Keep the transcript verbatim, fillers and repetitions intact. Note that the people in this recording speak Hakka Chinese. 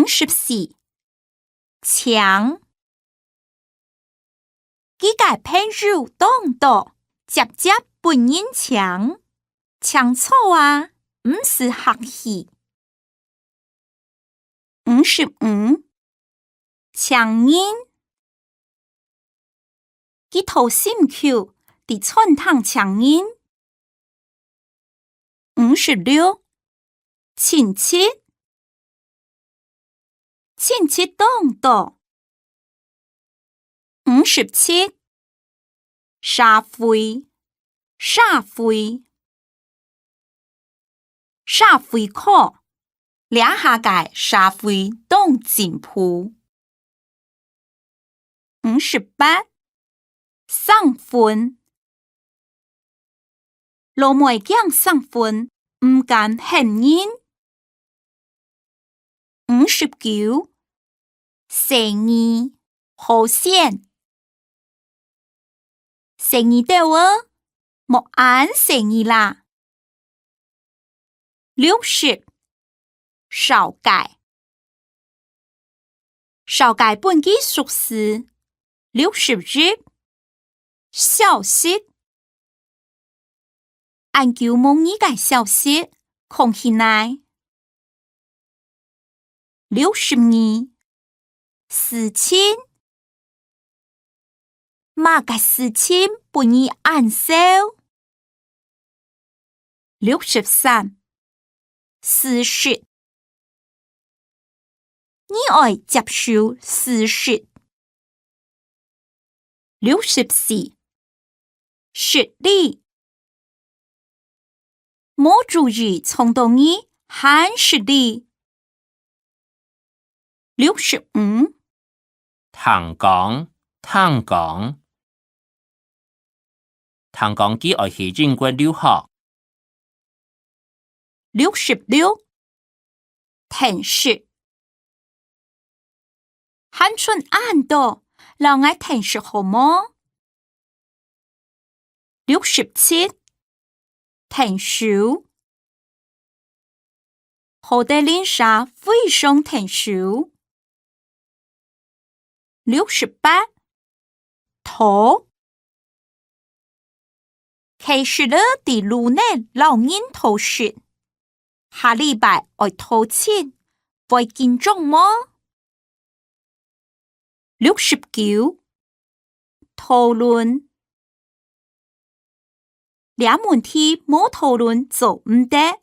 十四，請。佢个朋友當多，輒輒分人請，請坐啊，毋使客氣。五十五，請人。 佢討心臼，在餐廳請人。五十六，親戚。親戚當多。五十七，社會，社會。 社會科，這下个社會當進步。五十八，生份。老妹驚生份，毋敢喊人。五十九，細義，好選。 細義兜仔，莫恁細義啦。六十，紹介。紹介分佢熟事。六十一，消息。恁久無你个消息，空虛呢。 六十二，事情。麼个事情分你恁愁？六十三，事實。你愛接受事實。 六十四，失禮。無注意撞到你，還失禮。六十五，聽講，聽講。聽講佢愛去英國留學。 六十六，𢯭手。還伸恁多，摎𠊎𢯭手好無？六十七，𢯭手。好得鄰舍非常𢯭手。 六十八，討。𢯭手仔在路內摎人討食，下禮拜愛討親，會緊張無？六十九，討論。 這問題無討論做毋得，